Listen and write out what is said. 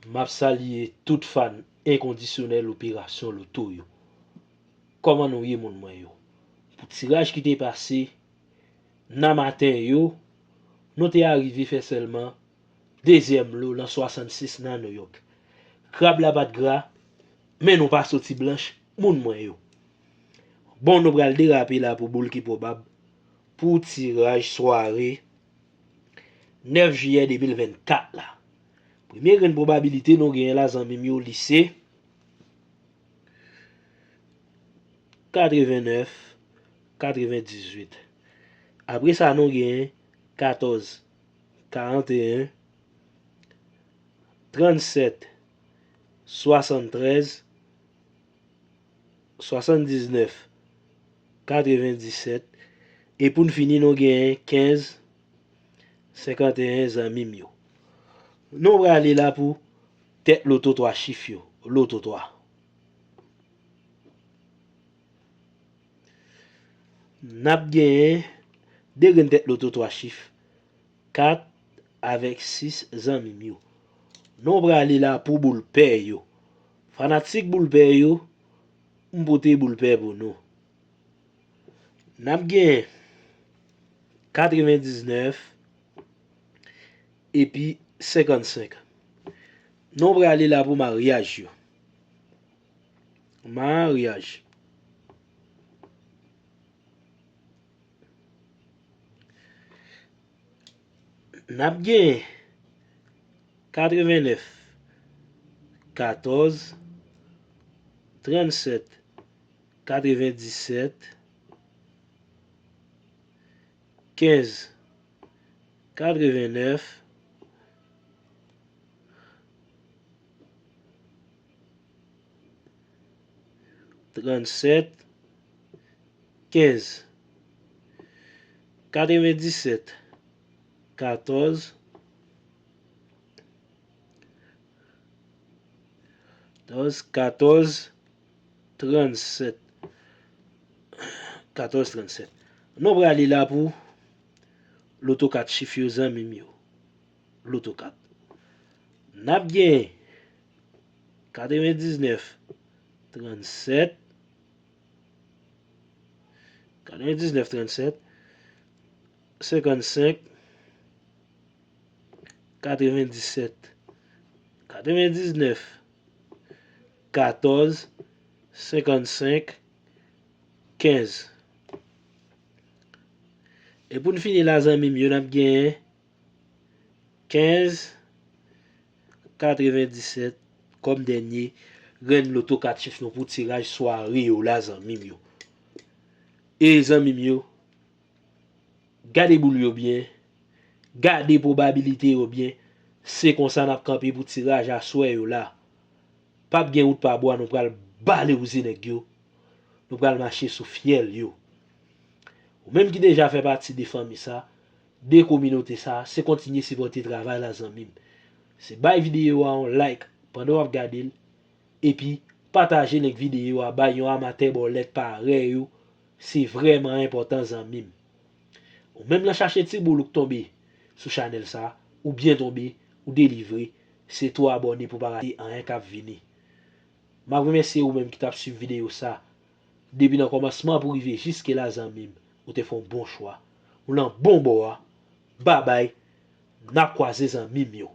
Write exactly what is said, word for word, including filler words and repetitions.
M ap salye tout fan enkondisyonèl Operasyon Loto yo. Kòman nou ye, moun mwen yo? Pou tiraj ki te pase nan maten yo, nou te arive fè sèlman dezyèm lo nan swasannsis nan Nouyòk. Krab la pa t gra, men nou pa soti blanch, moun mwen yo. Bon, nou pral derape la pou boul ki pwobab pou tiraj sware nèf jiyè de mil vennkat la. Premye grenn pwobabilite nou genyen la, zanmi m yo, li se katrevennèf, katrevendizuit. Apre sa, nou genyen katòz, karanteyen, trannsèt, swasanntrèz, swasanndiznèf, katrevendisèt, e pou n fini, nou genyen kenz, senkanteyen, zanmi m yo. Nou prale la pou tèt loto twa chif yo, loto twa. N ap genyen de grenn tèt loto twa chif, kat avèk sis, zanmi m yo. Nou prale la pou boul pè yo. Fanatik boul pè yo, m pote boul pè pou nou. N ap genyen katrevendiznèf epi senkannsenk. Nou prale la pou maryaj yo. Maryaj. N ap genyen katrevennèf, katòz, trannsèt, katrevendisèt, kenz, katrevennèf, trannsèt, kenz, katrevendisèt, katòz, katòz, katòz, trannsèt. Katòz, trannsèt. Nou prale la pou loto kat chif yo, zanmi m yo. Loto kat. N ap genyen katrevendiznèf, trannsèt, katrevendiznèf, trannsèt, senkannsenk, katrevendisèt, katrevendiznèf, katòz, senkannsenk, kenz. E pou n fini la, zanmi m yo, n ap genyen kenz, katrevendisèt kòm dènye grenn loto kat chif nou pou tiraj sware yo la, zanmi m yo. E zanmi m yo, gade boul yo byen, gade pwobabilite yo byen. Se konsa n ap kanpe pou tiraj aswè yo la. P ap gen wout pa bwa, nou pral bale wouze nèg yo. Nou pral mache sou fyèl yo. Ou menm ki deja fè pati de fanmi sa, de kominote sa, se kontinye sipòte travay la, zanmi m. Se bay videyo a yon like pandan w ap gade l, epi pataje link videyo a bay yon amatè bòlèt parèy ou, se vrèman enpòtan, zanmi m. Ou menm nan chache ti boul ou k tonbe sou chanèl sa, ou byen tonbe, ou delivre, se tou abòne pou pa rate anyen k ap vini. M ap remèsye ou menm ki t ap swiv videyo sa. Depi nan kòmansman pou rive jiske la, zanmi m, ou te fè yon bon chwa. Ou nan bon bò a. Babay, n ap kwaze, zanmi m yo.